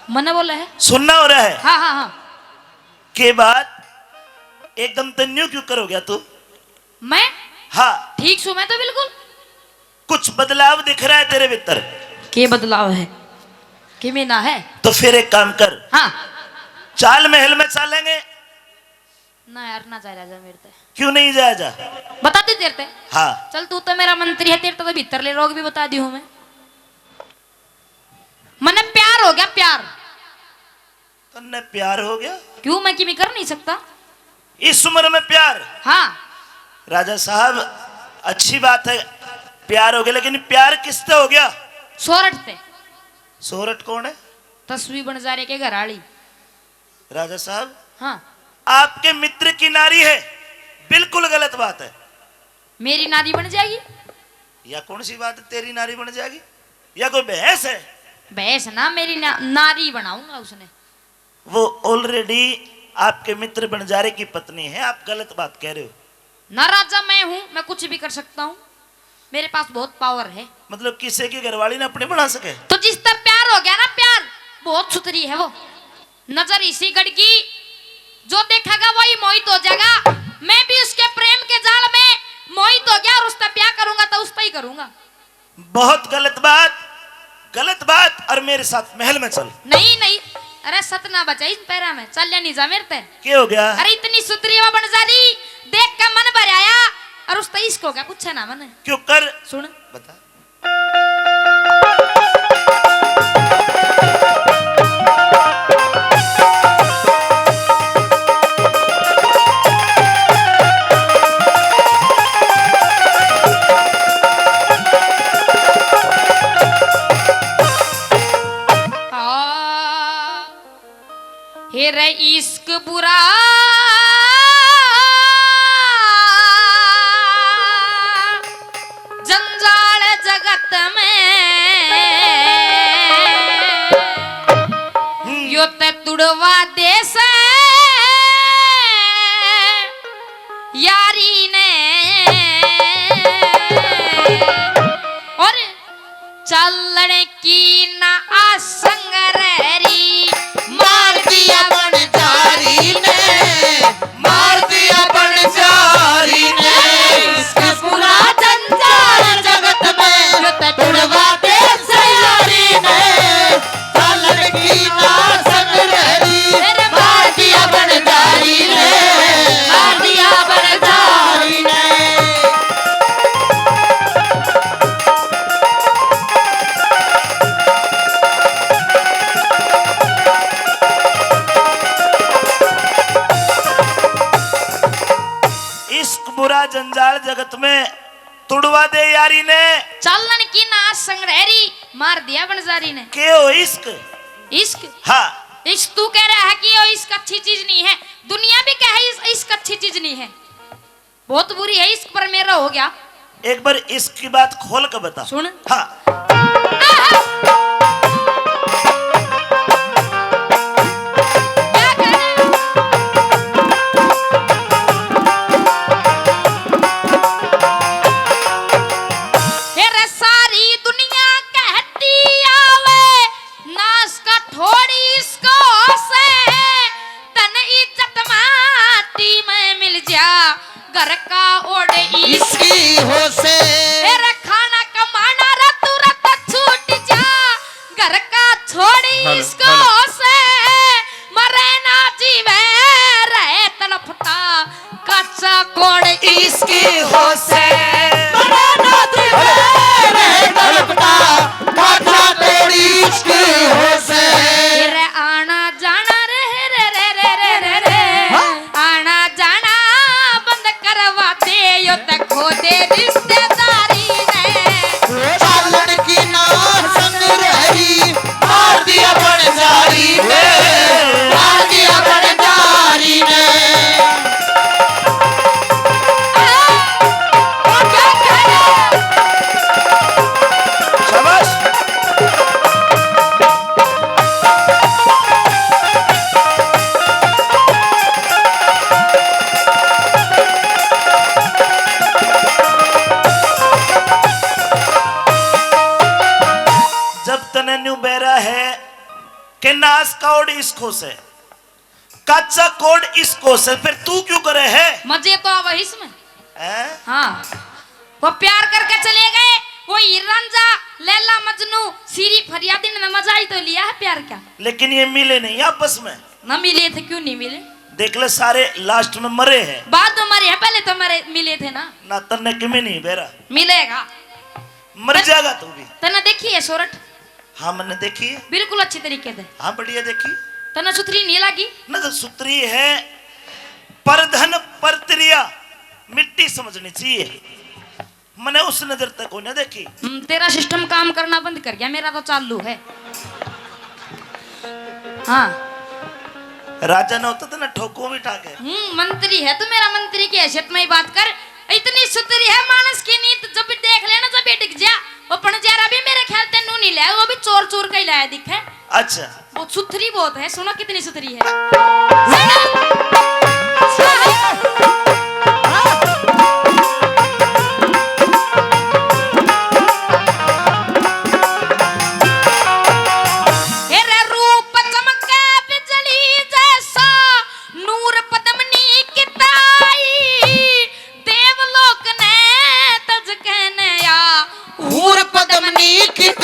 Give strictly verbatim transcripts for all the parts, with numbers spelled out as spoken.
मने बोला है। सुनना हो रहा है। हाँ, हाँ, हाँ। के बात एकदम तन्यू क्यों करो गया तू? मैं? हाँ। ठीक सू मैं तो बिल्कुल। कुछ बदलाव दिख रहा है तेरे भीतर। के बदलाव है? किमे ना है। तो फिर एक काम कर। हाँ। चाल महल में चालेंगे। ना यार, ना जाया जा मेरे ते। क्यों नहीं जाया जा? बता दे तेरे ते। हाँ। चल, तू तो मेरा मंत्री है, तेरे ते तो भीतर ले रोग भी बता दी हूँ मैं। मने प्यार हो गया, प्यार। तन्ने प्यार हो गया? क्यों, मैं किमी कर नहीं सकता? इस उम्र में प्यार? हाँ। राजा साहब, अच्छी बात है, प्यार हो गया, लेकिन प्यार किससे हो गया? सोरठ ते। सोरठ कौन है? तस्वीर बन जा रहे के घर आली। राजा साहब, हाँ। आपके मित्र की नारी है, बिल्कुल गलत बात है। मेरी नारी बन जाएगी? या कौन सी बात है, तेरी नारी बन जाएगी? या कोई बहस है? बहस ना, मेरी ना, नारी बनाऊंगा उसने। वो already आपके मित्र बंजारे की पत्नी है, आप गलत बात कह रहे हो। ना राजा मैं हूँ, मैं कुछ भी कर सकता हूँ, मेरे पास बहुत पावर है। मतलब किसी की घरवाली ने अपनी बना सके? तो जिस तरह प्यार हो गया ना, प्यार बहुत सुथरी है वो। नजर इसी गड़की, जो देखेगा वही मोहित हो जाएगा। मैं भी उसके प्रेम के जाल में मोहित हो गया और उससे ब्याह करूंगा तो उससे ही करूंगा। बहुत गलत बात, गलत बात। और मेरे साथ महल में चल। नहीं, नहीं, अरे सत ना बचा इन पैरा में, चल नहीं जा मेरे ते। क्या हो गया? अरे इतनी सुथरी हवा बन जा रही, देख के मन भर आया। और उससे इश्क हो गया, पूछे ना मने। क्यों कर? सुन। बता। हे रे इश्क बुरा जंजाल जगत में, यो ते तुड़वा दे से यारी ने। और चालण की ना आसंग रहरी, मार दिया बंजारी ने, मार दिया बंजारी ने। इश्क बुरा जंजाल जगत में, तुड़वा दे सयारी ने। चालण की ना आसंग रहरी, मार दिया बंजारी ने, मार दिया बंजारी ने। इश्क बुरा जंजाल जगत में, तुड़वा दे यारी ने। चालण की ना आसंग रहरी, मार दिया बंजारी ने। के हो इश्क? इश्क? हाँ। इश्क तू कह रहा है कि यो इश्क अच्छी चीज नहीं है, दुनिया भी कहे इस, इश्क अच्छी चीज नहीं है। बहुत बुरी है इश्क, पर मेरा हो गया। एक बार इश्क की बात खोल के बता। सुन। हाँ। क्या करे? तेरे सारी दुनिया कहती आवे, नाश का ठोड़ी इसको से, धन इज्जत माटी में मिल जा, घर का ओढ़ इसकी हो से। तेरा खाना कमाना रा तुरंत छूट जा, घर का छोड़ी हेलो, इसको हेलो। से, मरे ना जीवे रहे तड़पता, काचा कोण इसकी हो से। मरे ना जीवे रहे तड़पता, काचा कोण इसकी हो से। तेरे आना जाना रे, रे, रे, रे, रे, रे, रे। हाँ? आना जाना बंद करवा दे, यो तक खो दे रिश्तेदारी ने। चालण की ना संग रही, मार दिया बंजारी ने, मार दिया बंजारी ने। आ, ओ क्या कह रहे? शाबाश। जब तने न्यू बैरा है, के नाश का ओड़ इस खोस है, काचा कोड इस खोस है, फिर तू क्यों करे है? मजे तो आवे इसमें। हैं? हाँ, वो प्यार करके चले गए, वो हीर रांझा, लैला मजनू, सीरी फरियादी ने मजा ही तो लिया है प्यार का। लेकिन ये मिले नहीं आपस में। ना मिले थे, क्यों नहीं मिले? देख ले, सारे लास्ट में मरे हैं। बाद में मरे हैं, पहले तो मरे, मिले थे ना। ना तन्ने किमें नहीं बेरा। मिलेगा। मर जाएगा तू भी। तन्ने देखी है सोरठ? हाँ, मैंने देखी है। बिल्कुल अच्छी तरीके से। हाँ, बढ़िया देखी। तन्ने सुथरी नहीं लगी? ना तो सुथरी है, पर धन पर त्रिया मिट्टी समझनी चाहिए। मैंने उस नजर तक को ना देखी। हम्म, तेरा सिस्टम काम करना बंद कर गया, मेरा तो चालू है। हाँ। राजा ने होता तो ना ठोको भी ठाके। हम्म, मंत्री है तू, मेरा मंत्री की हैसियत में ही बात कर। इतनी सुथरी है मानस की नीत, जब भी देख लेना, जब ये डिग जा, वो पणजारा भी मेरे ख्याल ते नू नहीं लाया, वो भी चोर चोर का ही लाया दिखे। अच्छा। वो सुथरी बहुत है, सुनो कितनी सुथरी है। सुनो। तेरे रूप चमके बिजली जैसा, नूर पद्मनी किताई। देवलोक ने तज कहने या, हूर पद्मनी कित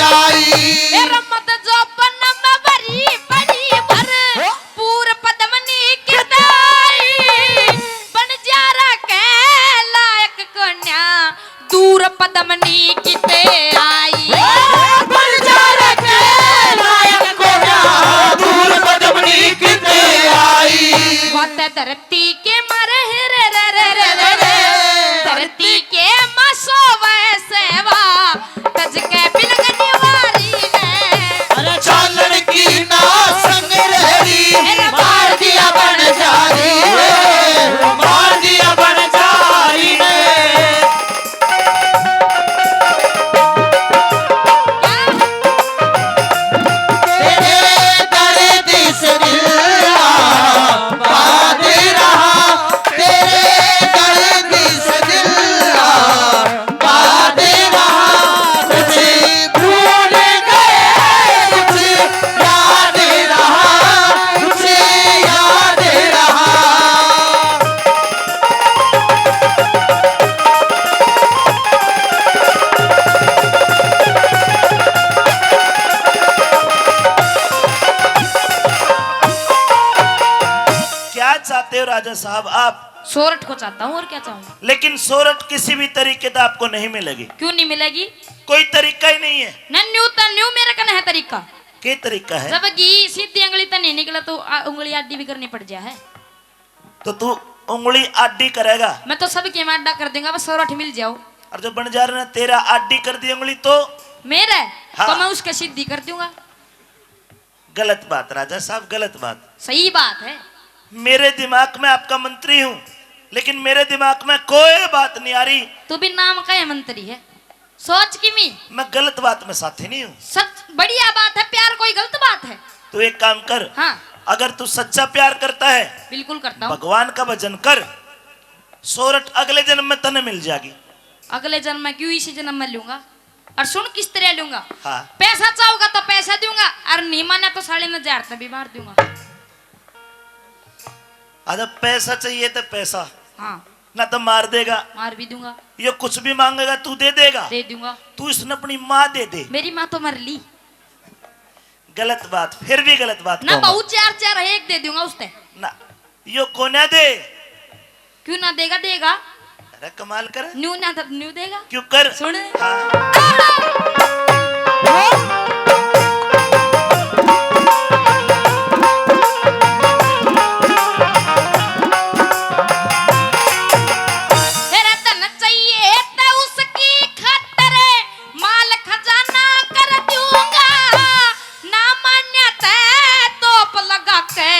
आई। ए रमत जो बनम भरी बड़ी भर, हो? पूर पद्मनी कित आई। बन जा रखे लायक कन्या, दूर पद्मनी कित आई। ए बन जा रखे लायक कन्या, दूर पद्मनी कित आई। मत धरती के मर रे रे रे रे रे रे। धरती के मसो वै सेवा, तज के बिलगनी वारी ने। अरे चालन की ना संग रहरी, मार दिया बन जा रही है, मार दिया बन जा रही है। तेरे दर्द से दिल आबाद रहा, तेरे दर्द से दिल आबाद रहा। कुछ भूल गए, कुछ याद रहा, कुछ याद रहा। क्या चाहते हो राजा साहब आप? सोरठ को चाहता हूँ, और क्या चाहूँ? लेकिन सोरठ किसी भी तरीके से आपको नहीं मिलेगी। क्यों नहीं मिलेगी? कोई तरीका ही नहीं है। ना न्यू तो न्यू मेरे कने है तरीका। के तरीका है? जब घी सीधी उंगली तो नहीं निकला तो आ, उंगली आडी भी करनी पड़ जा है। तो तू उंगली आडी करेगा? मैं तो सबके में आडा कर दूंगा, बस सोरठ मिल जाओ। और जो बंजारे ने तेरा आडी कर दी उंगली तो? मेरे? हाँ। तो मैं उसके सीधी कर दूंगा। गलत बात राजा साहब, गलत बात। सही बात है। मेरे दिमाग में आपका मंत्री हूँ, लेकिन मेरे दिमाग में कोई बात नहीं आ रही। तू भी नाम का है मंत्री है, सोच किमी। मैं गलत बात में साथी नहीं हूँ। सच बढ़िया बात है, प्यार कोई गलत बात है? तू एक काम कर, हाँ। अगर तू सच्चा प्यार करता है, बिल्कुल करता हूँ। भगवान का भजन कर, सोरठ अगले जन्म में तने मिल जाएगी। अगले जन्म में क्यों, इसी जन्म में लूंगा। और सुन किस तरह लूंगा। हाँ। पैसा चाहूंगा तो पैसा दूंगा, और नहीं माना तो साले में जहर तभी मार दूंगा। अरे पैसा चाहिए तो पैसा। हाँ। ना तो मार देगा। मार भी दूंगा। ये कुछ भी मांगेगा तू दे देगा। दे दूंगा। तू इसने अपनी माँ दे दे। मेरी माँ तो मर ली। गलत बात, फिर भी गलत बात ना कहूंगा। बहू चार चार है, एक दे दूंगा उसते। ना, यो कोन्या दे। क्यों ना देगा, देगा। अरे कमाल कर। न्यू ना द-, न्यू देगा। क्यों कर? सुन। हाँ। तेरा धन चाहिए तो उसकी खातर माल खजाना कर दूंगा, ना मान्या तै तोप लगा के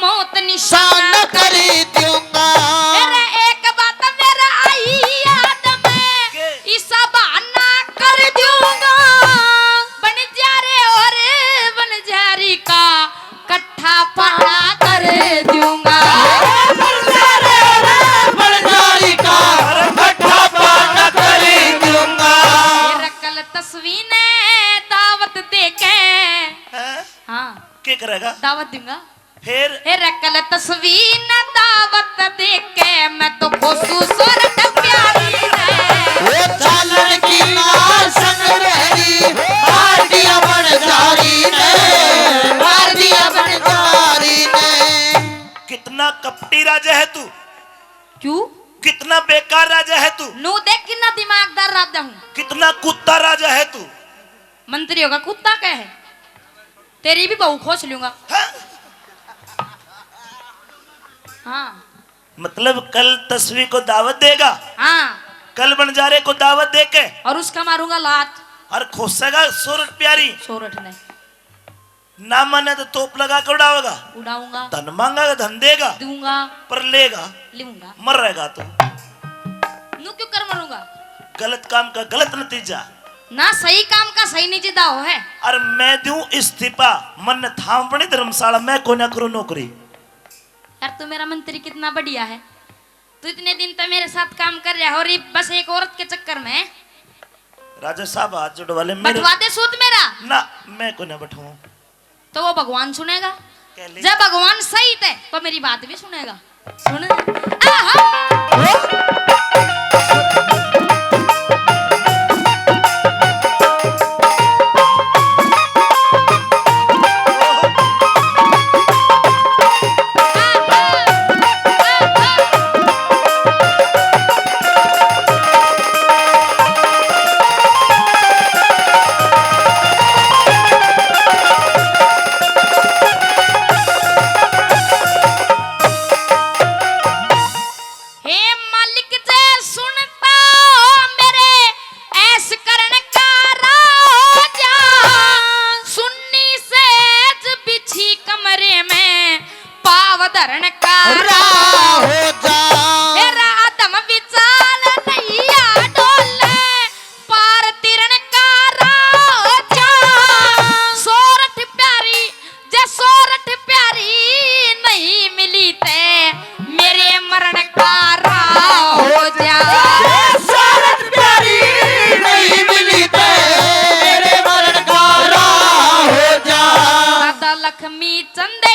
मौत निशाना कर दूंगा। तेरे एक बात मेरा आई याद में, इसा बहाना कर दूंगा। बन जा रे और बन जा री का कट्ठा पाना कर दूंगा। भंडारी का कट्ठा पाना कर दूंगा। ये रकल तस्वीर ने दावत दे के। हैं? हाँ। के करेगा? दावत दूंगा। फिर? हे रकल तस्वीर न दावत देके, मैं तो खोसू सोरठ प्यारी ने। ओ चालन की ना संग रहरी, मार दिया बन जारी ने, मार दिया बन जारी ने। कितना कपटी राजा है तू। क्यों? कितना बेकार राजा है तू। नू देख कितना दिमागदार राजा हूँ। कितना कुत्ता राजा है तू। मंत्री होगा, कुत्ता कह है? तेरी भी बहू खोस लूंगा। हाँ? हाँ। मतलब कल तस्वी को दावत देगा? हाँ। कल बंजारे को दावत देके? और उसका मारूंगा लात। और खोसेगा सोरठ प्यारी? सोरठ ने। ना माने तो तोप लगा के उड़ावेगा। उड़ाऊंगा। धन मांगा तो धन देगा। दूंगा। पर लेगा। लूंगा। मर रहेगा तू। नू क्यों कर मरूंगा? गलत काम का गलत नतीजा। ना सही काम का सही नतीजा हो है। अरे मैं दूं इस्तीफा, मन थाम पड़ी धर्मशाला, मैं कोन्या करूं नौकरी। यार तू मेरा मंत्री कितना बढ़िया है, तू इतने दिन तो मेरे साथ काम कर रहा है और ये बस एक औरत के चक्कर में। राजा साहब हाथ जोड़ वाले मेरे बटवा दे सूत मेरा। ना, मैं कोन्या बठवाऊं। तो वो भगवान सुनेगा। कह ले। जब भगवान सही थे तो मेरी बात भी सुनेगा। सुन। आहा। हे मालिक जे सुनता हो मेरे ऐस करण का राजा, सुन्नी सेज बिछी कमरे में पाव धरण का राह हो जा। हे राधम विचाल नैया डोले, पार तिरण का राह हो जा। सोरठ प्यारी जे सोरठ प्यारी नहीं मिली ते मेरे मरण का राह हो जा। जे सोरठ प्यारी नहीं मिली ते मेरे मरण का राह हो जा। दादा लक्ष्मी चंद